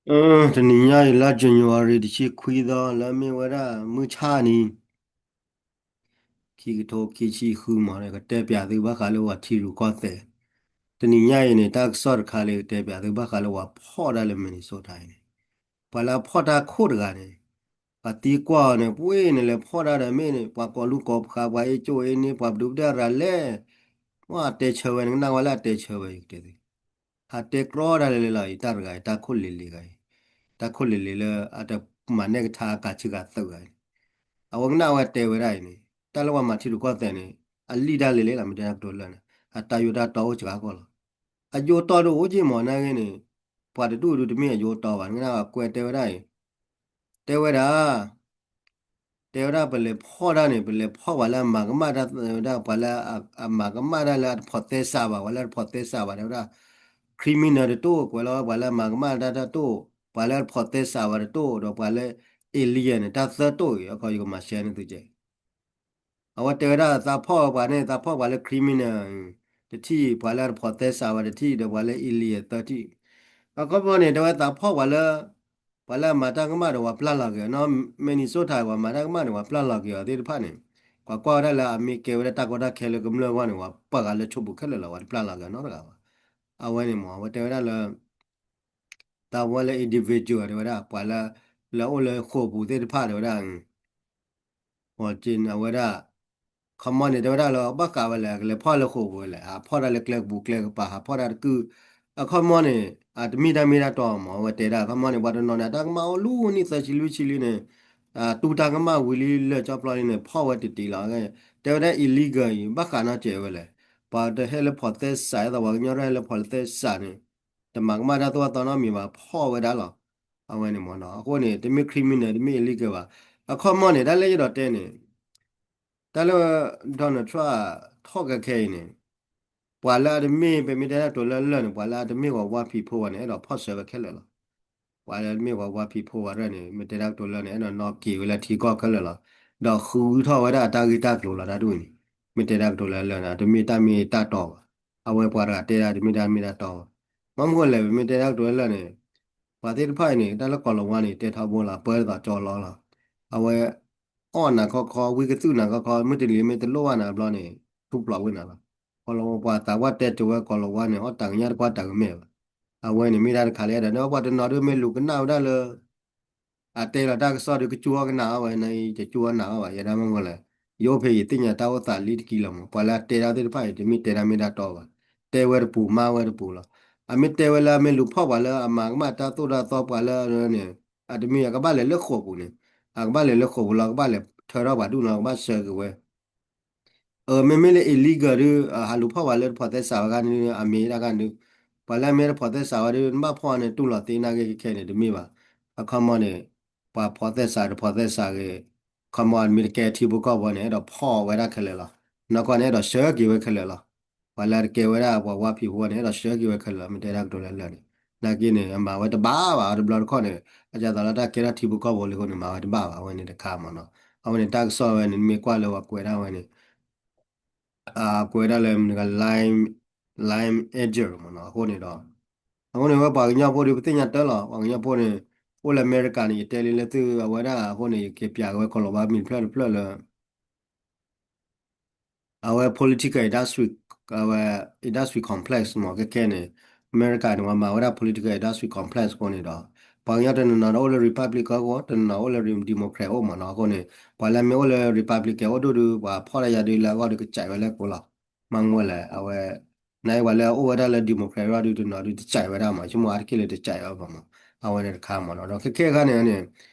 အၢ တနံၤညါအံၤ လါ January တဆံခွံသီ လၢမ့ၢ်ဝဲဒၣ်မုၢ်ဆၣ်နံၤ ခံကထိခံဆံဃုမး ကတဲပၠးသုဘၣ်ဃးလၢပှၤထံရူၢ်ကီၢ်သဲး. တနံၤညါအံၤန့ၣ် တၢ်ကစီၣ်တခါလၢကတဲပၠးသုဘၣ်ဃးလၢပှၤဖီၣ်တၢ်လၢ Minnesota အံၤန့ၣ် ပှၤလၢအဖီၣ်တၢ်ခိၣ်တဂၤန့ၣ် ပှၤသံကွၢ်အီၤန့ၣ် ပှ့ၤန့ၣ်လဲၤဖီၣ်တၢ်ဒီးမ့ၢ်န့ၣ် ပှၤကိးလူၤကိးဖး ပှၤအ့ၣ်ကၠိအ့ၣ်န့ၣ် ပှၤပဒုးပတဲရၤလဲၣ် မ့ၢ်အတဲဆၢဝဲ နကနၣ်ဝဲလၢအတဲဆၢဝဲ ယကတဲသု ဟးတဲကြီတၢ်လဲၤလဲၤလီၤအံၤ တၢ်တဂၤအံၤ တၢ်ခိၣ်လ့ၤလ့ၤဂၤအံၤ တၢ်ခိၣ်လ့ၤလ့ၤလၢအတမၤနဲၣ်ကထါအကၤဆ့ကၤသုးဂၤအံၤန့ၣ် အဝဲကနၣ်ဝဲတဲဝဲဒၣ်အံၤန့ၣ် တၢ်လၢပှၤမၤထံရူၢ်ကီၢ်သဲးန့ၣ် အလံၣ်တၢ်လ့ၤလ့ၤလီၤ မ့ၢ်တဲတၢ်ကတိၤလၢာ်န့ၣ် အတၢ်ယိးတၢ်တီအိၣ်စှၤကီးလီၤ. အယိးတီဒုးအိၣ်က့ၢ်မးနာ်က့န့ၣ် ပှၤတဒူၣ်ဒုးတမ့ၢ်အယိးတီဘၣ် နကနၣ်ဝဲကွဲးတဲဝဲဒၣ်အံၤ တဲဝဲဒၣ် တဲဝဲဒၣ်ပလဲၤဖီၣ်တၢ်န့ၣ် ပလဲၤဖီၣ်ပှၤလၢအမၤကမၣ်တၢ်ဝဲဒၣ် ပှၤလၢအမၤကမၣ်တၢ်လၢအတဖိးသဲစးဘၣ် ပှၤလၢအတဖိးသဲစးဘၣ် တဲဝဲဒၣ် criminal တတိၢ် ကွဲးလီၤဝဲပှၤလၢအမၤကမၣ်တၢ်တၢ်တိၢ် ပှၤလၢအတဖိးသဲစးဘၣ်တတိၢ် ဒီးပှၤလၢ alien န့ၣ် တၢ်သၢတိၢ်အံၤ အခီယကမၤရှဲန့ၢ်သုကဲး အဝဲတဲဝဲဒၣ်သးဖီၣ်ဝဲပှၤန့ၣ် သးဖီၣ်ပှၤလၢ criminal တထံၣ် ပှၤလၢအတဖိးသဲစးဘၣ်တထံၣ် ဒီးပှၤလၢ alien သၢထံၣ် အခီပညီန့ၣ် တဲဝဲသးဖီၣ်ပှၤလၢ ပှၤလၢအမၤတၢ်ကမၣ်ဒီးပှၤပျၢ်လီၤက့ၤအီၤနီၤ Minnesota ပှၤမၤတၢ်ကမၣ်န့ၣ် ပှၤပျၢ်လီၤက့ၤအီၤသ့ၣ်တဖၣ်န့ၣ် ပှၤကွၢ်ဝဲဒၣ်လၢအမ့ၢ်ကဲဝဲဒၣ်တၢ်ကီတၢ်ခဲလၢကမျၢၢ်အဂီၢ်န့ၣ် ပှၤပာ်ဃာ်လၢဆိပူၤခဲလၢာ်လီၤ ပှၤတပျၢ်လီၤက့ၤအီၤနီတဂၤဘၣ်. အဝဲန့ၣ်မ့ၢ် အဝဲတဲဝဲဒၣ်လၢ သးဝဲလၢ individual တဲဝဲဒၣ် ပှၤလၢ လၢအိၣ်လၢဃိာ်ပူၤသ့ၣ်တဖၣ်တဲဝဲဒၣ် အဝဲဒၣ် ခီမီန့ၣ် တဲဝဲဒၣ်လၢ ဘၣ်ဃးဝဲလဲၣ် ကလဲၤဖီၣ်လၢဃိာ်ပူၤဝဲလဲၣ် ဟးဖီၣ်တၢ်လၢကျဲကပူၤကျဲကပၤ ဟးဖီၣ်တၢ်တကုၢ် အခီမီန့ၣ် အတမ့ၢ်တၢ်မ့ၢ်တၢ်တီမး အဝဲတဲဒၣ် အခီမီန့ၣ် ပှၤတနီၤန့ၣ် အတၢ်ကမၣ်အိၣ်လူၤနံၣ်သၢဆံလွံၢ်ဆံလံန့ၣ် တူၢ်တၢ်ကမၣ်ဝံၤလံလၢာ်ကၠီပျီလံန့ၣ် ဖီၣ်ဝဲတံၢ်တံၢ်လီၤ. တဲဝဲဒၣ် illegal အံၤ ဘၣ်ဃးနီတစဲးဝဲလဲၣ် ပှၤတဟဲလၢဖိးသဲစး ဒ်သိးပှၤကညီတဟဲလၢဖိးသဲစးန့ၣ် တမၤကမၣ်တၢ်သိၣ်တၢ်သီနီတမံၤဘၣ် ဖီၣ်ဝဲဒၣ်လီၤ. အဝဲန့ၣ်မ့ၢ်နီၤ အဃိန့ၣ် တမ့ၢ် criminal တမ့ၢ် illegal ဘၣ်. အခီမီန့ၣ် တၢ်လၢယအဲၣ်ဒိးတဲန့ၣ် တၢ်လၢ Donald Trump ထီၣ်ကဲခဲအံၤန့ၣ် ပှၤလၢအတမ့ၢ် ပမ့ၢ်တဲတၢ်ကတိၤလၢလၢာ်န့ၣ် ပှၤလၢအတမ့ၢ်ပှၤ white people ဘၣ်န့ၣ် အဲၣ်ဒိးဖီၣ်ဆၢဝဲခဲလၢာ်လီၤ. ပှၤလၢအတမ့ၢ်ပှၤ white people ဘၣ်န့ၣ် မ့ၢ်တဲတၢ်ကတိၤလၢာ်န့ၣ် အဲၣ်ဒိးနီၣ်က့ၤဝဲလၢထံကီၢ်ခဲလၢာ်လီၤ. ဒီးဃုထီၣ်ဝဲဒၣ်အတၢ်ဂ့ၢ်တၢ်ကျိၤလီၤ တၢ်ဒ်န့ၣ် မ့ၢ်တဲတၢ်ကတိၤလၢလၢာ်န့ၣ် တမ့ၢ်တၢ်မ့ၢ်တၢ်တီဘၣ်. အဝဲပှၤတဂၤတဲဒၣ်တမ့ၢ်တၢ်မ့ၢ်တၢ်တီဘၣ်. မ့ၢ်မနုၤလဲၣ် ပမ့ၢ်တဲတၢ်ကတိၤလၢလၢာ်န့ၣ် ပှၤသ့ၣ်တဖၣ်အံၤန့ၣ် တၢ်လၢကီၢ်လီၤဝါန့ၣ် တဲထီဘိလီၤ ပၢဒ်သိးကၠီလီလီၤ. အဝဲ အီၣ်နၤခီခီ ဝံကသူၣ်နၤခီခီ မုၢ်တနံၤမ့ၢ်တလိၣ်ဘၣ်နၤဘျီန့ၣ် ထူၣ်ဖျိးဝဲနၤလီၤ. ကီၢ်လီၤဝါပှၤသးပှၢ်တဲတဝဲကီၢ်လီၤဝါန့ၣ် အီၣ်တၢ်ကညၣ်တကွၢ်တၢ်ကမဲာ်ဘၣ်. အဝဲန့ၣ်မ့ၢ်ဒၣ်တခါလၢအဲၣ်ဒိး ဒီးပှၤတနီၤဒုးမ့ၢ်လူၤကနၣ်ဝဲဒၣ်လၢ အတဲလီၤတၢ်ကစီၣ်ဒီး ကစူၢ်အီၣ်ကနၣ်အီၣ်ဝဲန့ၣ် ယကစူၢ်အီၣ်နၣ်အီၣ်ဘၣ် ယဲဒၣ်မ့ၢ်မနုၤလဲၣ် ယအိၣ်ဖဲယသ့ၣ်ညါတၢ်အိၣ်သးလံတကံလီၤမး ပှၤလၢအတဲဒၣ်သ့ၣ်တဖၣ်အံၤ တမ့ၢ်တဲဒၣ်မ့ၢ်ဒၣ်တီဘၣ်. တဲဝဲတပူၤမၤဝဲတပူၤလီၤ. အမ့ၢ်တဲဝဲလၢအမ့ၢ်လူၤဖီၣ်ပှၤလၢအမၤကမၣ်တၢ်သိၣ်တၢ်သီပှၤလၢန့ၣ် အတမ့ၢ်အကဘၣ်လဲၤလၢဃိာ်ပူၤန့ၣ် အကဘၣ်လဲၤလၢဃိာ်ပူၤလီၤ ကဘၣ်လဲၤထၢထီၣ်ပှၤဒူၣ်လီၤ ကဘၣ်ဆှၢက့ၤဝဲ အမ့မ့ၢ်လၢ illegal ဒုး ဟးလူၤဖီၣ်ပှၤလၢတဖိးသဲစးဝဲခါန့ၣ် အမ့ၢ်ဒၣ်ခါန့ၣ် ပှၤလၢအမ့ၢ်တဖိးသဲစးဝဲဒုး နဘၣ်ဖီၣ်န့ၣ် တူၢ်လိာ်သ့နာ်က့ခဲခဲန့ၣ် တမ့ၢ်ဘၣ်. အခီမီန့ၣ် ပှၤဖိးသဲစးတဖိးသဲစးဂ့ၤ ခီမီမ့ၢ်တကဲထံဖိကီၢ်ဖိန့ၣ် အဲၣ်ဒိးဖီၣ်ဝဲဒၣ်ခဲလၢာ်လီၤ. နီၢ်ကီၢ်န့ၣ် အဲၣ်ဒိးဆှၢက့ၤဝဲခဲလၢာ်လီၤ. ပှၤလၢတကဲဝဲဒၣ်ပှၤဝါဖံးဖိန့ၣ် အဲၣ်ဒိးဆှၢက့ၤဝဲခဲလၢာ်လီၤ မ့ၢ်တဲဒၣ်ကတိၤလၢလၢာ်န့ၣ် နာ်က့န့ၣ် အမၤဝဲတဘၣ်ဘၣ် အတဘျီတခီၣ်န့ၣ် အဒ်သိးလၢတၢ်ကဲထီၣ်ထံဖိကီၢ်ဖိလံအဃိန့ၣ် မၤဝဲတဘၣ်ဘၣ် အဝဲန့ၣ်တခါမးနီၤ. အဝဲန့ၣ်တၢ်ကစီၣ်ဝဲန့ၣ် မ့ၢ်ကွၢ်လၢပှၤကွဲးဒၣ်ဝဲန့ၣ် ကွဲးဒၣ်လၢမနုၤ Lime Agent မးနီၤ အဃိန့ၣ်ဒီး အဃိန့ၣ်ဝဲပှၤကညီဖိဒီး ပသ့ၣ်ညါတၢ်လီၤ ပှၤကညီဖိန့ၣ် အိၣ်လၢအမဲရကၤန့ၣ် ယတဲလံလၢသုအဝဲဒၣ်အဃိန့ၣ် ယက့ၤပၠးက့ၤဝဲကီၢ်လီၤဝါမံၤတဖျၢၣ်တဖျၢၣ်လၢ အဝဲ political industry အဝဲ industry complex မး ခဲခဲန့ၣ် အမဲရကၤန့ၣ် ပှၤမၤဝဲဒၣ် political industry complex အဃိန့ၣ်ဒီး ပှၤကညီတနီၤနီၤဒီးအိၣ်လၢ Republican အအိၣ် တနီၤနီၤအိၣ်လၢ Democrat အအိၣ်မးနီၤ အဃိန့ၣ် ပှၤလၢမ့ၢ်အိၣ်လၢ Republican အအိၣ်ဒိၣ်ဒုး ပှၤဖီၣ်တၢ်ယၤဒုးလၢအဂီၢ်ဒီးကစဲးဝဲလၢကိးလီၤ. မ့ၢ်မနုၤလဲၣ် အဝဲ နပှၤလၢအအိၣ်ဝဲဒၣ်လၢ Democrat အဂီၢ်ဒုးတနီၤဒုးတစဲးဝဲဒၣ်မး ဆိကမိၣ်အါတက့ၢ်လၢတစဲးဝဲဘၣ်မး အဝဲန့ၣ်တခါမးနီၤ ဒီးခဲခဲအခါန့ၣ်န့ၣ်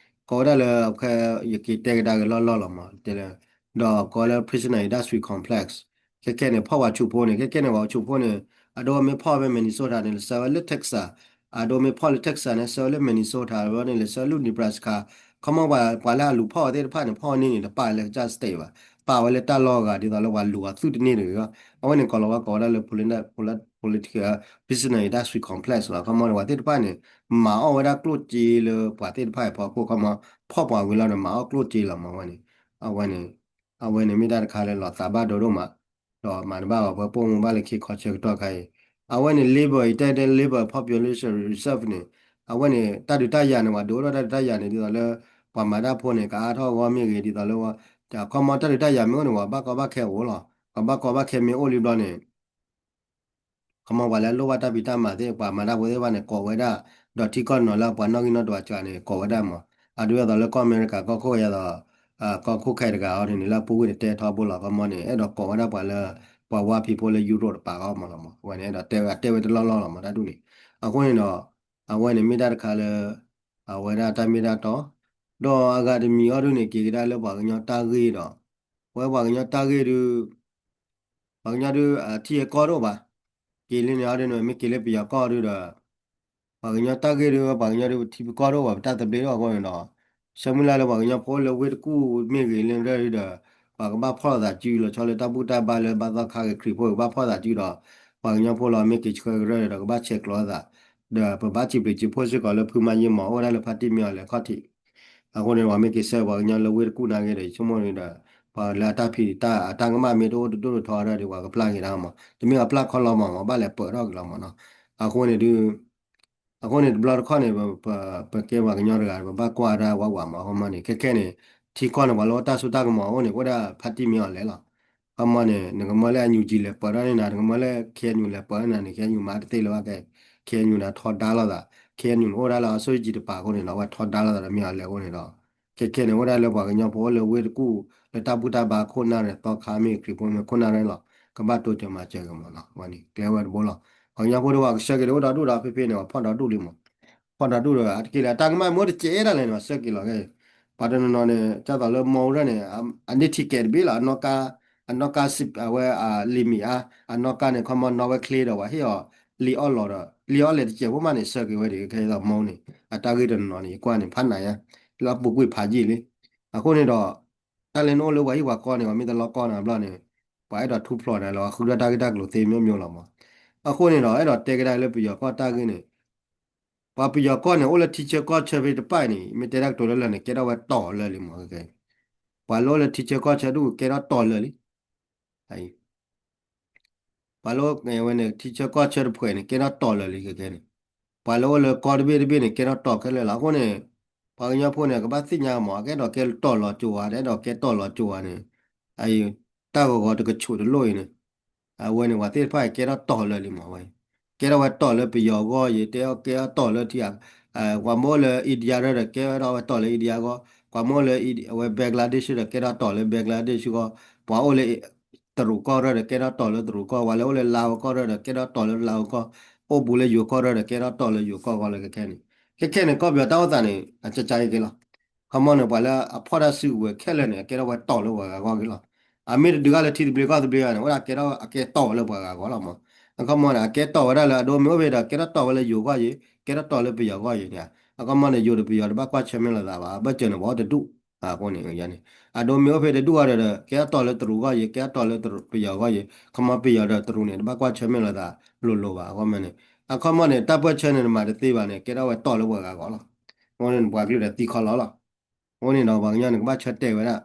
ကိးဝဲဒၣ်လၢ ယက့ၤတဲကဒါက့ၤလီၢ်လီၢ်လီၤမး တဲလၢ ဒီးကိးလၢ prisoner industry complex ခဲခဲန့ၣ် ဖီၣ်ပှၤဆူးဖိန့ၣ် ခဲခဲန့ၣ် ပှၤဆူးဖိန့ၣ် အဒိမ့ၢ်ဖီၣ်ဖဲ Minnesota န့ၣ် လဲၤဆှၢဝဲလၢ Texas အဒိမ့ၢ်ဖီၣ်လၢ Texas န့ၣ် ဆှၢဝဲလၢ Minnesota ဝဲန့ၣ် လဲၤဆှၢလၢ Nebraska ခီမီပှၤလၢအလူၤဖီၣ်ဝဲသ့ၣ်တဖၣ်န့ၣ် ဖီၣ်န့ၢ်န့ၣ် တပာ်လၢကစၢ် state ဘၣ် ပာ်ဝဲလၢတၢ်လီၢ်အဂၤ ဒ်သိးလၢပှၤလူၤအီၤသုတန့ၢ်တဂ့ၤ အဝဲန့ၣ် ကီၢ်လီၤဝါကိးဝဲဒၣ်လၢ political prisoner industry complex လီၤ ခီမီန့ၣ် ပှၤသ့ၣ်တဖၣ်န့ၣ် မၤအီၣ်ဝဲဒၣ်ကျိၣ်စ့လၢပှၤသ့ၣ်တဖၣ်အံၤဖီခိၣ် ခီမီ ဖီၣ်ပှၤဝံၤလီၤဒီး မၤအီၣ်ကျိၣ်စ့လီၤမး အဝဲန့ၣ် အဝဲန့ၣ် အဝဲန့ၣ်မ့ၢ်တၢ်တခါလၢလီၤသးဘၣ်ဒိဒိၣ်မး ဒီးမၤတဘၣ်ဘၣ် ပှၤပိာ်မုၣ်ဘၣ်လၢခံခီဆၢကတီၢ်ခါအံၤ အဝဲန့ၣ် labor အံၤ တဲတဲ labor population reserve န့ၣ် အဝဲန့ၣ် တၢ်ဒုးတၢ်ယၤန့ၣ် ပှၤဒုးအိၣ်ထီၣ်တၢ်ဒုးတၢ်ယၤန့ၣ် ဒ်သိးလၢ ပှၤမၤတၢ်ဖိန့ၣ် ကအါထီၣ်အဂီၢ်မ့ၢ်ဂ့ၤ ဒ်သိးလၢ ခီမီတၢ်ဒုးတၢ်ယၤမ့ၢ်အိၣ်န့ၣ် ပှၤဘၣ်ကီဘၣ်ခဲအိၣ်လီၤ. ပှၤဘၣ်ကီဘၣ်ခဲမ့ၢ်အိၣ်လံဘျီန့ၣ် ခီမီပှၤလၢအလိၣ်ဘၣ်တၢ်ဖံးတၢ်မၤသ့ၣ် ပှၤမၤတၢ်ဖိသ့ၣ်တဖၣ်န့ၣ် ကိးဝဲဒၣ်, ဒီးထံကီၢ်တနီၤလၢပှၤနီၣ်ဂံၢ်နီၣ်ဒွးစှၤန့ၣ် ကိးဝဲဒၣ်မး. အဒုးအသိးလၢကီၢ်အမဲရကၤကီၢ်ခိၣ်ယၤသိး ကီၢ်ခိၣ်ခဲတဂၤအီၤန့ၣ် လၢအပူၤကွံာ်န့ၣ် တဲထီဘိလီၤ ခီမီန့ၣ် အဲၣ်ဒိးကိးဝဲဒၣ်ပှၤလၢ ပှၤဝါဖံးဖိလၢယူရိၣ်တပၤအီၤမးလီၤမး. အဝဲန့ၣ် အဲၣ်ဒိးတဲဝဲတဲဝဲတလီၢ်လီၢ်လီၤမး တၢ်ဒ်န့ၣ်. အဃိန့ၣ်ဒီး အဝဲန့ၣ်မ့ၢ်တၢ်တခါလၢ အဝဲဒၣ်တၢ်မ့ၢ်တၢ်တီ, ဒီးအဂၤတမံၤအီၤဒုးန့ၣ် က့ၤကဒါလၢပှၤကညီတၢ်ဂ့ၢ်ဒီး ဝဲပှၤကညီတၢ်ဂ့ၢ်ဒုး ပှၤကညီဒုး ထံအကီၢ်တအိၣ်ဘၣ်. က့ၤလံန့ၣ်အီၤဒုးန့ၣ် မ့ၢ်က့ၤလၢပယီၤကီၢ်ဒုးဒီး ပှၤကညီတၢ်ဂ့ၢ်ဒုး ပှၤကညီဒုး ထံပကီၢ်တအိၣ်ဘၣ် ပတၢ်သဘျ့ထီၣ်အဃိန့ၣ်ဒီး ဆၢမုၢ်လၢ်လၢပှၤကညီဖိလၢဝ့ၢ်တကူၣ်မ့ၢ်ဂ့ၤလၢရၢၢ်ဒုးဒီး ပှၤကဘၣ်ဖီၣ်လိာ်သးစုလီၤဆီလၢတၢ်ဘူၣ်တၢ်ဘါလၢဘၣ်သီခါဂ့ၤ ခရံာ်ဖိကဘၣ်ဖီၣ်သးစုဒီး ပှၤကညီဖိလီၤမ့ၢ်က့ၤဆှၢကရၢၢ်ဒီး ကဘၣ်ဆဲးကျိးသး ဒီးပဘၣ်စံးဘျုးစံးဖှိၣ်စ့ၢ်ကီးလၢဖုမါယ့မီၤ အိၣ်ဝဲဒၣ်လၢဖါတံၢ်မ့ၢ်အီၤလဲၤခီၣ်ထံး အဃိန့ၣ် ပှၤမ့ၢ်က့ၤဆှၢပှၤကညီလၢဝ့ၢ်တကူၣ်နာ်က့ဒီး ယဆိကမိၣ်န့ၣ်ဒီး ပှၤလၢအတၢ်ဖံးတၢ်အတၢ်ကမၣ်မ့ၢ်တအိၣ်တဒိၣ်တထီဒီး ပှၤကပျၢ်က့ၤဒၣ်မး တမ့ၢ်အပျၢ်ခီလီၤမး မးဘၣ်လဲၤပၢၢ်ထီၣ်က့ၤလီၤမးနီၤ. အဃိန့ၣ်ဒုး အဃိန့ၣ်တဘျီတခီၣ်န့ၣ် ပကဲပှၤကညီတဂၤ ပဘၣ်ကွၢ်တၢ်ဝးဝးမး အဃိမးန့ၣ် ခဲခဲန့ၣ် ထံကီၢ်န့ၣ် ပှၤလၢအိၣ်တၢ်စိတၢ်ကမီၤအိၣ်န့ၣ် အိၣ်ဒၣ်ဖါတံၢ်မ့ၢ်အီၤလဲၤလီၤ. ခီမီန့ၣ် နကမၢလၢ NUG လဲၤပၢၢ်ထီၣ်န့ၢ်နၤ နကမၢလၢ KNU လဲၤပၢၢ်န့ၢ်နၤန့ၣ် KNU မၤတသ့လၢၤဘၣ်ကဲ KNU န့ၣ်ထီဒါလိာ်သး KNU န့ၣ်အိၣ်ဒၣ်လၢအစိယံၤတပၤအဃိန့ၣ်ဒီး အဝဲထီဒါလိာ်သးဒီးမ့ၢ်အီၤလဲၤအဃိန့ၣ်ဒီး ခဲခဲန့ၣ် အိၣ်ဒၣ်လၢပှၤကညီဖိအိၣ်လၢဝ့ၢ်တကူၣ် လၢတၢ်ဘူၣ်တၢ်ဘါခိၣ်နၢ်န့ၣ် သီခါမ့ၢ်ဂ့ၤ ခရံာ်ဖိမ့ၢ်ခိၣ်နၢ်ရဲၣ်လီၤ ကဘၣ်တိစၢၤမၤစၢၤက့ၤမးနီၤ ဝဲန့ၣ် ကျဲဝဲတဘိလီၤ. ပှၤကညီဖိဒီးပှၤကဆှၢက့ၤဒီးအိၣ်ဒီဒူၣ်ဒီးဖဲဖဲန့ၣ် ပှၤဖီၣ်ဒီဒူၣ်လံမး ဖီၣ်ဒီဒူၣ်ဒီး အတက့ၢ်လၢအတၢ်ကမၣ်မ့ၢ်အိၣ်တကဲဒၣ်လဲာ်န့ၣ် ပှၤဆှၢက့ၤလီၤကဲ ပှၤတနီၤနီၤန့ၣ် ဒ်သိးလၢမီၢ်ရၢၢ်န့ၣ် အန့ၢ်ထံကဲးတဘ့ၣ်လီၤ အနီၢ်ကါ အနီၢ်ကါစံး အဝဲအလံာ်မံၤအါ အနီၢ်ကါန့ၣ် ခီမီနီၣ်ဝဲချ့ဒီးပှၤဟ့ၣ်အီၤ လံာ်အီၣ်လီၤဒီး လံာ်အီၣ်လဲၤတစဲးဖိမးန့ၣ် ဆှၢက့ၤဝဲဒၣ် ခဲအံၤဒီးမီၢ်န့ၣ် အတၢ်ဂ့ၢ်တနီၤနီၤန့ၣ် ယကွၢ်န့ၣ် ဖးနးညါ လၢအပူၤကွံာ်ဖးယံာ်လံ. အဃိန့ၣ်ဒီး တၢ်လၢနအိၣ်လၢပှၤဟံၣ်ပှၤဃီန့ၣ် ပှၤမ့ၢ်တလီကီၢ်နၤဘျီန့ၣ် ပှၤအဲၣ်ဒိးထူဖျိးနၤလၢ ပှၤဃုထီၣ်တၢ်ဂ့ၢ်တၢ်ကျိၤသ့မျိုးမျိုးလီၤမး. အဃိန့ၣ်ဒီး အဲၣ်ဒိးတဲကဒါလၢပယီၤကီၢ်တၢ်ဂ့ၢ်န့ၣ် ပှၤပယီၤကီၢ်န့ၣ် အိၣ်လၢထံဆၢကီၢ်ဆၢဖဲတပၢ်အံၤန့ၣ် မ့ၢ်တဲတၢ်ကတိၤလၢလၢာ်န့ၣ် ကဲထီၣ်ဝဲတီၤလၢာ်လံမး ခဲခဲ ပှၤလၢအိၣ်လၢထံဆၢကီၢ်ဆၢဒူၣ်ကဲထီၣ်တီၤလၢာ်လံ. ပှၤလၢအိၣ်ဝဲန့ၣ် ထံဆၢကီၢ်ဆၢတဖှဲးန့ၣ် ကဲထီၣ်တီၤလၢာ်လံ ခဲခဲန့ၣ် ပှၤလၢအိၣ်လၢကီၢ်တဘ့ၣ်တဘ့ၣ်န့ၣ် ကဲထီၣ်တီၤခဲလၢာ်လီၤ. အဃိန့ၣ် ပှၤကညီဖိန့ၣ် ကဘၣ်သ့ၣ်ညါမး အကအဲၣ်ဒိးကဲတီၤလီၤကၠိၤဧါ တအဲၣ်ဒိးကဲတီၤလီၤကၠိၤဧါန့ၣ် တၢ်ဂီၤဂီၤတကဆူးတလိၣ်အံၤန့ၣ် အဝဲန့ၣ် ပှၤသ့ၣ်တဖၣ်အံၤ ကဲထီၣ်တီၤလၢာ်လံမး အဝဲ ကဲထီၣ်ဝဲတီၤလၢပယီၤအဂီၢ်ယံၤ တဲအီၤကဲထီၣ်တီၤလၢထံ ပှၤမ့ၢ်အိၣ်လၢ India ရၢၢ်ဒီး ကဲထီၣ်ဝဲတီၤလၢ India အဂီၢ် ပှၤမ့ၢ်အိၣ်လၢ အဝဲ Bangladesh ဒီး ကဲထီၣ်တီၤလၢ Bangladesh အဂီၢ် ပှၤအိၣ်လၢ တရူးကီၢ်ရၢၢ်ဒီး ကဲထီၣ်တီၤလၢတရူးကီၢ် ပှၤလၢအိၣ်လၢ Lao ကီၢ်ရၢၢ်ဒီး ကဲထီၣ်တီၤလၢ Lao ကီၢ် အိၣ်ဘူးလၢယိၤကီၢ်ရၢၢ်ဒီး ကဲထီၣ်တီၤလၢယိၤကီၢ်အဂီၢ်လၢခဲခဲန့ၣ် ခဲခဲန့ၣ် ကီၢ်ပယီၤတၢ်အိၣ်သးန့ၣ် အကကါအံၤက့ၤလီၤ. ခီမီန့ၣ် ပှၤလၢအဖီၣ်တၢ်စုကဝဲၤခဲလၢာ်န့ၣ် အကဲထီၣ်ဝဲတီၤလၢပှၤဂၤဂီၢ်က့ၤလီၤ. အမ့ၢ်တဒုးဂၤလၢထံသဘျ့ကီၢ်သဘျ့ဘၣ်န့ၣ် အိၣ်ဒၣ်ကဲထီၣ်အကဲတီၤလၢပှၤဂၤဂီၢ်လီၤမး. အခီမီန့ၣ် အကဲတီၤဝဲဒၣ်လၢအဒိမ့ၢ်အိၣ်ဖဲဒီး ကဲထီၣ်တီၤဝဲလၢယိၤဂီၢ်ယံၤ ကဲထီၣ်တီၤလၢပယီၤဂီၢ်ယံၤန့ၣ် အခီမီန့ၣ် ယိၤဒီးပယီၤတဘၣ်ကွၢ်ဆၢၣ်မဲာ်လိာ်သးဘၣ် အဘၢၣ်စၢၤန့ၣ် ပှၤအိၣ်တဒူၣ် အဃိန့ၣ် အဒိမ့ၢ်အိၣ်ဖဲတဒူၣ်အီၤဒီး ကဲထီၣ်တီၤလၢတရူးဂီၢ်ယံၤ ကဲထီၣ်တီၤလၢပယီၤဂီၢ်ယံၤ ခီမီပယီၤဒီးတရူးန့ၣ် တဘၣ်ကွၢ်ဆၢၣ်မဲာ်လိာ်သးလိၤလိၤဘၣ် အခီမီန့ၣ် တၢ်ပၢၢ်ဆၢန့ၣ် နမၤတသ့ဘၣ်န့ၣ် ကဲထီၣ်ဝဲတီၤလၢပှၤဂၤဂီၢ်လီၤ. အဃိန့ၣ် ပှၤကလုာ်ဒီးသံခီလီၤလီၤ. အဃိန့ၣ်ဒီး ပှၤကညီန့ၣ် ကဘၣ်ဆၢတဲာ်ဝဲဒၣ်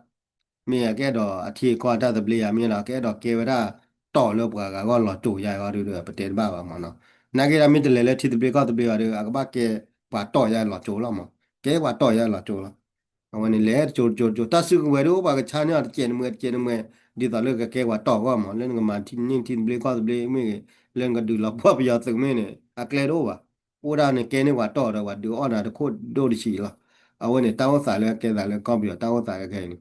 မ့ၢ်အကအဲၣ်ဒိးအထံအကီၢ်အတၢ်သဘျ့ဧါ မ့ၢ်ဒီး ကအဲၣ်ဒိးကဲဝဲဒၣ် တီၤလၢပှၤဂၤဂီၢ်လီၤကၠိၤယါအဂီၢ်ဒီး ပတဲတဘၣ်ဘၣ်မးနီၤ. နာ်က့ဒီး မ့ၢ်တလဲၤလၢထံသဘျ့ကီၢ်သဘျ့ဘၣ်ဒီး အကဘၣ်ကဲပှၤတီၤယါလီၤကၠိၤလီၤမး. ကဲပှၤတီၤယါလီၤကၠိၤလီၤ. အဝဲန့ၣ် လဲၤတကၠိၤတကၠိၤတကၠိၤ တၢ်စုကဝဲၤဒ်အိၣ်ပှၤကဆါန့ၢ်အီၤတစဲးတမှဲးတစဲးတမှဲး ဒ်သိးလၢကကဲပှၤတီၤဂီၢ်မး လၢနကမၤန့ၢ်ထံသဘျ့ကီၢ်သဘျ့မ့ၢ်ဂ့ၤ လၢနကဒုးလီၤပှီၢ်ပယီၤသုးမ့ၢ်န့ၣ် အကျဲတအိၣ်ဘၣ်. အိၣ်ဒၣ်န့ၣ် ကဲန့ၢ်ပှၤတီၤဒီး ပှၤဒုးအီၣ်နၤတခိၣ်ဒိၣ်တဆံးလီၤ. အဝဲန့ၣ် တၢ်အိၣ်သးလၢကဲသးလၢကီၢ်ပယီၤတၢ်အိၣ်သးခဲအံၤန့ၣ်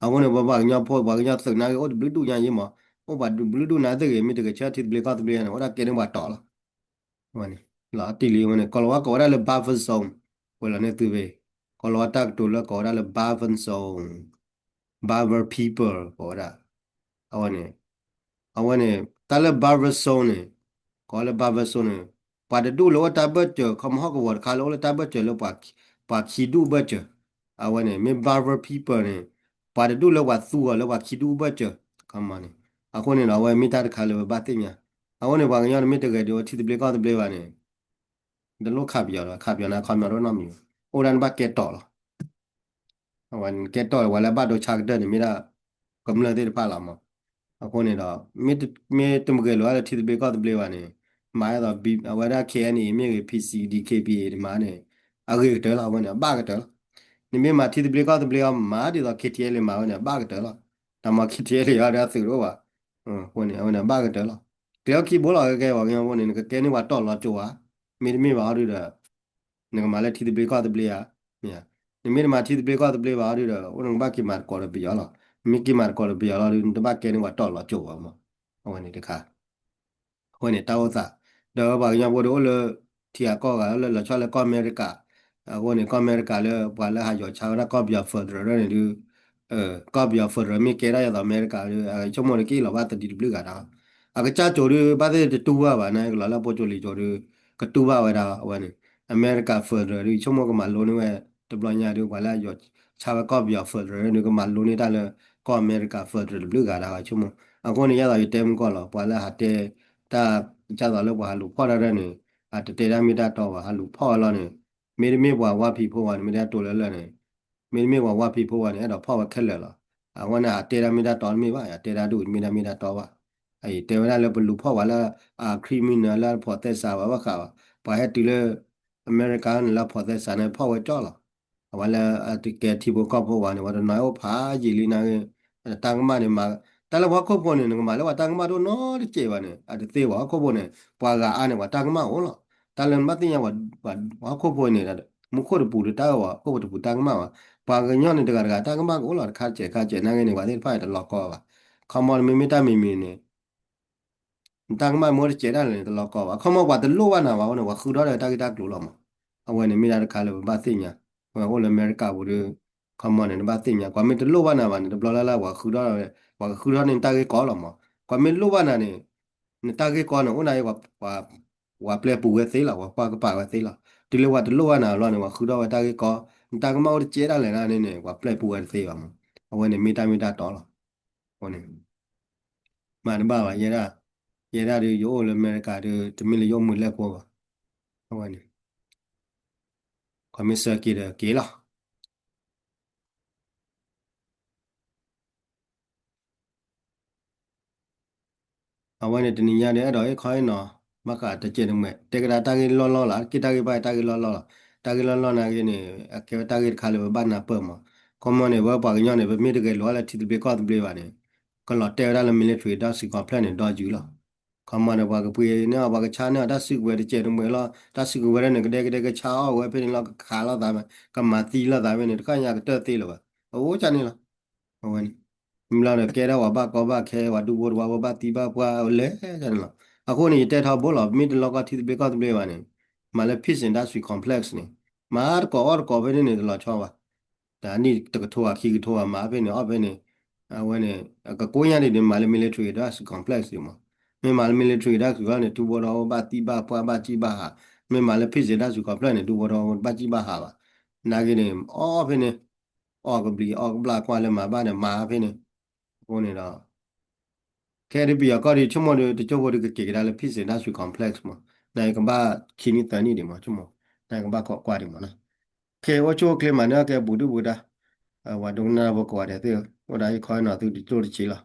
အဃိန့ၣ် ပပှၤကညီဖိ ပှၤကညီသုးနာ်က့ အိၣ်တဘျုးဒူၣ်ညါယံၤမး, အိၣ်ပှၤဘျုးဒူၣ်နာ်သ့ၣ်ဂ့ၤ မ့ၢ်တဂဲၤဆၢထံသဘျ့ကီၢ်သဘျ့န့ၣ် အိၣ်ဒၣ်ကဲန့ၢ်ပှၤတီၤလီၤ. အဝဲန့ၣ် လီၤတံၢ်လံ အဝဲန့ၣ် ကီၤလၤဝါကိးဝဲဒၣ်လၢ buffer zone ဝဲလီၤန့ၣ်သုဝဲ ကီၤလၤဝါတၢ်ကတိၤလၢကိးဝဲဒၣ်လၢ buffer zone, buffer people ကိးဝဲဒၣ် အဝဲန့ၣ် အဝဲန့ၣ် တၢ်လၢ buffer zone န့ၣ် ကိးလၢ buffer zone န့ၣ် ပှၤတဒူၣ်လၢအိၣ်တၢ်ဘၢၣ်စၢၤ ခီမဟီၣ်ကဝီၤတခါလၢအိၣ်လၢတၢ်ဘၢၣ်စၢၤလၢ ပှၤခံဒူၣ်ဘၢၣ်စၢၤ အဝဲန့ၣ် မ့ၢ် buffer people န့ၣ် ပှၤတဒူၣ်လၢပှၤသူအီၤလၢပှၤခံဒူၣ်ဘၢၣ်စၢၤ ခီမန့ၣ် အဃိန့ၣ်ဒီး အဝဲမ့ၢ်တၢ်တခါလၢပဘၣ်သ့ၣ်ညါ အဃိန့ၣ် ပှၤကညီတမ့ၢ်တဂဲၤဒံးဝဲထံသဘျ့ကီၢ်သဘျ့ဘၣ်န့ၣ် တလိၣ်ခးပယီၤဒီး ခးပယီၤန့ၣ် ခီပယီၤတအိၣ်နီတမံၤ အိၣ်ဒၣ်နဘၣ်ကဲတီၤလီၤ အဝဲကဲတီၤဝဲလၢဘၣ်ဒိဆါကတၢၢ်န့ၣ် မ့ၢ်ဒၣ်ကမျၢၢ်သ့ၣ်တဖၣ်လီၤမး. အဃိန့ၣ်ဒီး မ့ၢ်တမ့ၢ်တမ့ၢ်ဂဲၤလိာ်အါလၢထံသဘျ့ကီၢ်သဘျ့ဘၣ်န့ၣ် မၤဒ်သိး အဝဲဒၣ် K N A မ့ၢ်ဂ့ၤ P C, D K B A န့ၣ်မၤန့ၣ် အဂ့ၤကတၢၢ်လီၤ အဝဲန့ၣ် အဘၣ်ကတၢၢ်လီၤ. နမ့ၢ်မၤထံသဘျ့ကီၢ်သဘျ့အီၤ မၤဒ်သိး K T L A မၤဝဲန့ၣ် အဘၣ်ကတၢၢ်လီၤ. တၢ်မၤ K T L A အီၤဒီးအသုးတအိၣ်ဘၣ်. အဃိန့ၣ် အဝဲန့ၣ် အဘၣ်ကတၢၢ်လီၤ. ကျဲအိၣ်ခံဘိလီၤ ကဲကဲပှၤကညီဖိန့ၣ် နကကဲန့ၢ်ပှၤတီၢ်လီၤကၠိၤဧါ, မ့တမ့ၢ်ဘၣ်ဟီဒုဒီး နကမၤလၢထံသဘျ့ကီၢ်သဘျ့ဧါ, မ့ၢ်ဧါ. နမ့ၢ်တမၤထံသဘျ့ကီၢ်သဘျ့ဘၣ်ဟီဒုဒီး အိၣ်နကဘၣ်က့ၤမၤသကိးဒီးပယီၤလီၤ. နမ့ၢ်က့ၤမၤသကိးဒီးပယီၤလီၤဒု နတဘၣ်ကဲန့ၢ်ပှၤတီၢ်လီၤကၠိၤဘၣ်မး. အဝဲန့ၣ်တခါ အဃိန့ၣ်တၢ်အိၣ်သး, ဒီးပှၤကညီဖိဒီးအိၣ်လၢ ထံဂၤကီၢ်ဂၤလၢလီၤဆီလၢကီၢ်အမဲရကၤ, အဃိန့ၣ် ကီၢ်အမဲရကၤလၢပှၤလၢဟးယီၤဆါဝဲဒၣ်ကီၢ်ပယီၤ federal န့ၣ်ဒု ကီၢ်ပယီၤ federal မ့ၢ်ကဲဒၣ်ယသိးအမဲရကၤဒု ဆိကမိၣ်ဒီးက့ၤလီၤဘၣ်တဒံတဘျုးဂၤဒၣ်, အကစၢ်ကၠိၤဒု ဘၣ်သ့ၣ်တတူၢ်ဘၣ်ဘၣ် နကလီၤလၢပိကၠိလံၤကၠိၤဒု ကတူၢ်ဘၣ်ဝဲဒၣ်အဝဲန့ၣ်, အမဲရကၤ federal ဒု ဆိကမိၣ်ကမၤလိန့ၢ်ဝဲ တဘျီညါဒု ပှၤလၢယီၤဆါဝဲကီၢ်ပယီၤ federal ဒု ကမၤလိန့ၢ်တၢ်လၢ ကီၢ်အမဲရကၤ federal တဘျုးဂၤဒၣ် ဆိကမိၣ်. အဃိန့ၣ် ယသိးယတဲမုၢ်ကီၢ်လီၤ ပှၤလၢဟးတဲ တၢ် ဒ်သိးလၢပှၤဟးလူၤဖီၣ်တၢ်ဒၣ်န့ၣ် အတတဲတၢ်မ့ၢ်တၢ်တီဘၣ် ဟးလူၤဖီၣ်ဝဲလီၤန့ၣ်, မ့တမ့ၢ်ပှၤဝါဖံးဖိဝဲန့ၣ် မ့ၢ်တၢ်တိၤလၢလၢာ်န့ၣ်, မ့တမ့ၢ်ပှၤဝါဖံးဖိဝဲန့ၣ် အဲၣ်ဒိးဖီၣ်ဝဲခဲလၢာ်လီၤ. အဝဲန့ၣ်ဟးတဲတၢ်မ့ၢ်တၢ်တီတမ့ၢ်ဘၣ် ယတဲတၢ်ဒု မ့ၢ်တၢ်မ့ၢ်တၢ်တီဘၣ်. အတဲဝဲဒၣ်လၢပလူၤဖီၣ်ပှၤလၢ အ criminal လၢဖီၣ်သဲစးဝဲဘၣ်ဃးဘၣ်, ပှၤဟဲတုၤလၢ အမဲရကၤန့ၣ်လၢဖီၣ်သဲစးန့ၣ် ဖီၣ်ဝဲကၠီလီၤ. အဝဲလၢ တကဲထံဖိကီၢ်ဖိဝဲန့ၣ် ပှၤတနီၤအိၣ်ဖးယံာ်လံနာ်ဂ့ၤ, တၢ်ကမၣ်န့ၣ်မၤ, တၢ်လၢပှၤဟီၣ်ခိၣ်ဖိန့ၣ် နကမၤလၢပှၤတၢ်ကမၣ်တအိၣ်နီတစဲးဘၣ်န့ၣ် အတသ့ဘၣ် ဟီၣ်ခိၣ်ဖိန့ၣ် ပှၤဂၤအါန့ၣ် ပှၤတၢ်ကမၣ်အိၣ်လီၤ. တၢ်လၢနဘၣ်သ့ၣ်ညါ ပှၤဟီၣ်ခိၣ်ဖိန့ၣ် မူခိၣ်တပူၤတတၢ်အၢၣ်ဘၣ် ဟီၣ်ခိၣ်ဖိတပူၤတၢ်ကမၣ်ဘၣ်, ပှၤကညီန့ၣ်တဂၤတဂၤတၢ်ကမၣ်ကအိၣ်လီၤ တခါစဲးတခါစဲးနာ်ဂ့ၤန့ၣ် ပှၤသ့ၣ်တဖၣ်န့ၣ်တလီၤကီဘၣ်. ခီမီန့ၣ်မ့မ့ၢ်တၢ်မံၤမံၤန့ၣ် နတၢ်ကမၣ်မ့ၢ်အိၣ်တစဲးဒၣ်လဲာ်န့ၣ် တလီၤကီဘၣ်. ခီမီပှၤတလိၣ်ဘၣ်နၤဘၣ်အဃိန့ၣ် ပှၤဃုထီၣ်ဒီးတၢ်ဂ့ၢ်တၢ်ကျိၤလီၤမး. အဝဲန့ၣ်မ့ၢ်ဒၣ်တခါလၢပဘၣ်သ့ၣ်ညါ, ပအိၣ်လၢအမဲရကၤပူၤဒီး ခီမီန့ၣ် နဘၣ်သ့ၣ်ညါ ပှၤမ့ၢ်တလိၣ်ဘၣ်နၤဘၣ်န့ၣ် တဘျီလၢ်လၢ် ပှၤဃုထီၣ်, ပှၤကဃုထီၣ်န့ၢ်နတၢ်ဂ့ၢ်ကီလီၤမး. ပှၤမ့ၢ်လိၣ်ဘၣ်နၤန့ၣ် နတၢ်ဂ့ၢ်ကီန့ၣ် အိၣ်နၤအံၤ ပှၤပျဲပူၤဝဲသ့လီၤ, ပှၤကွၢ်ကပၤဝဲသ့လီၤ. တုၤလၢပှၤတလိၣ်ဘၣ်နၤဘျီန့ၣ် ပှၤဃုထီၣ်ဝဲတၢ်ဂ့ၢ်ကီ, နတၢ်ကမၣ်အိၣ်တစဲးဒၣ်လဲာ်န့ၣ်န့ၣ် ပှၤပျဲပူၤဝဲတသ့ဘၣ်မး. အဝဲန့ၣ်မ့ၢ်တၢ်မ့ၢ်တၢ်တီလီၤ. အဃိန့ၣ် မၤတဘၣ်ဘၣ် ယဲဒၣ်, ယဲဒၣ်ဒီး ယအိၣ်လၢအမဲရကၤဒီး တမ့ၢ်လၢယအိၣ်မုာ်လဲၢ်ကိးဘၣ်. အဝဲန့ၣ် ခီမ့ၢ်ဆၢက့ၤဒီးက့ၤလီၤ. အဝဲန့ၣ်တနံၤညါဒီး အဲၣ်ဒိးဟ့ၣ်ခီဟ့ၣ်နီၤ ဘၣ်ဃးတကဲးတမှဲး တဲကဒါတၢ်ဂ့ၢ်လီၢ်လီၢ်လီၤ. က့ၤတၢ်ဂ့ၢ်ဘၣ်တၢ်ဂ့ၢ်လီၢ်လီၢ်လီၤ. တၢ်ဂ့ၢ်လီၢ်လီၢ်နာ်ဂ့ၤန့ၣ် အကဲဝဲတၢ်ဂ့ၢ်တခါလၢပဘၣ်နၢ်ပၢၢ်မး. ခီမီန့ၣ် ဝဲပှၤကညီန့ၣ် ပမ့ၢ်တဂဲၤလိာ်အီၤလၢထံသဘျ့ကီၢ်သဘျ့ဘၣ်န့ၣ် ကလီၤတဲာ်ဝဲဒၣ်လၢ military တၢ်စု complex န့ၣ် ဒီယုၢ်လီၤ. ခီမီန့ၣ် ပှၤကပှ့ၤန့ၢ်အီၤ ပှၤကဆါန့ၢ်အီၤ တၢ်စုကဝဲၤတကဲးတမှဲးလီၤ. တၢ်စုကဝဲၤဒၣ်န့ၣ် ကဒဲကဒဲကဆါအီၣ်ဝဲဖဲန့ၣ်လီၤ ကခးလိာ်သး ကမၤသံလိာ်သးဖဲန့ၣ် တခါညါကတၢၢ်သ့လၢၤဘၣ်. အအိၣ်ကန့ၣ်လီၤ. အဝဲန့ၣ် မ့ၢ်လီၤဒီးကဲဒၣ်ပှၤဘၣ်ကီဘၣ်ခဲ ပှၤဒူဖိတဝါဖိဘၣ်သံဘၣ်ပှၢ်လဲၣ်န့ၣ်လီၤ. အဃိန့ၣ် ယတဲထီဘိလီၤ မ့ၢ်တလီၢ်ကီထံသဘျ့ကီၢ်သဘျ့ဘၣ်န့ၣ် မၤလၢ peace industry complex န့ၣ် မၤတကိးအီၣ်တကိးဖဲန့ၣ်န့ၣ် တလီၤဆီဘၣ်. တနံၣ်တကထိဘၣ် ခံကထိဘၣ် မၤဖဲန့ၣ် အီၣ်ဖဲန့ၣ် အဝဲန့ၣ် ကကိးညါဒ်န့ၣ် မၤလၢ military industry complex ဒံးမး. မ့ၢ်မၤလၢ military industry န့ၣ် ဒူဖိထီဘိဘၣ်သံဘၣ်ပှၢ်ဘၣ်စံၣ်ဘၣ်ဟး, မ့ၢ်မၤလၢ peace industry complex န့ၣ် ဒူဖိထီဘိဘၣ်စံၣ်ဘၣ်ဟးဘၣ်. နာ်ဂ့ၤန့ၣ် အီၣ်ဖဲန့ၣ် အီၣ်ကဘျံးအီၣ်ကဘျၣ်ကွၢ်လၢမၤဘၣ်ဒီးမၤဖဲန့ၣ်. အဃိန့ၣ်ဒီး ခဲဒ်ပယီၤကီၢ်ဒ်ဆိကမိၣ်ဒီး တကၠိဖိဒီးကက့ၤကဒါလၢ peace industry complex မး, နကဘၣ်ခံနံၣ်သၢနံၣ်ဒံးမး ဆိကမိၣ်, နကဘၣ်ခိးကွၢ်ဒံးမးနီၤ. ခဲအိၣ်ဆူၣ်အိၣ်ချ့မးန့ၣ် ကဲဘူးဒုၣ်ဘူးဒါ, ပှၤဒိကနၣ်ဖိကိးဂၤဒဲးသ့ၣ် အိၣ်ဒၣ်ဟ့ၣ်ခီဟ့ၣ်နီၤသုတကၠိတဆံးလီၤ.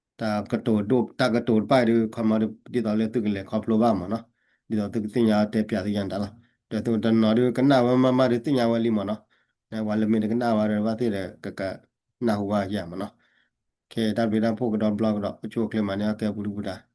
တၢ်ကတိၤဒိၣ် တၢ်ကတိၤတဖၣ်အံၤဒုး ခီမီဒ်သိးလၢသုကလဲၤခီဖျိဘၣ်မးနီၤ, ဒ်သိးသုကသ့ၣ်ညါတဲပၠးသုညါတၢ်လီၤ. ဒီးသုတနီၤဒုးကနၣ်ဝဲမးမးဒုး သ့ၣ်ညါဝဲလံမးနီၤ, နပှၤလၢမ့ၢ်တကနၣ်ဝဲဒီး ဘၣ်သ့ၣ်ဒီး ကကနၢ်ဟူဘၣ်ယၤမးနီၤ. ခဲတၢ်ဘျုးတၢ်ဖှိၣ်ကဒီးဘျီကဒီး အိၣ်ဆူၣ်အိၣ်ချ့မးန့ၣ် ကဲဘူးဒုၣ်ဘူးဒါ.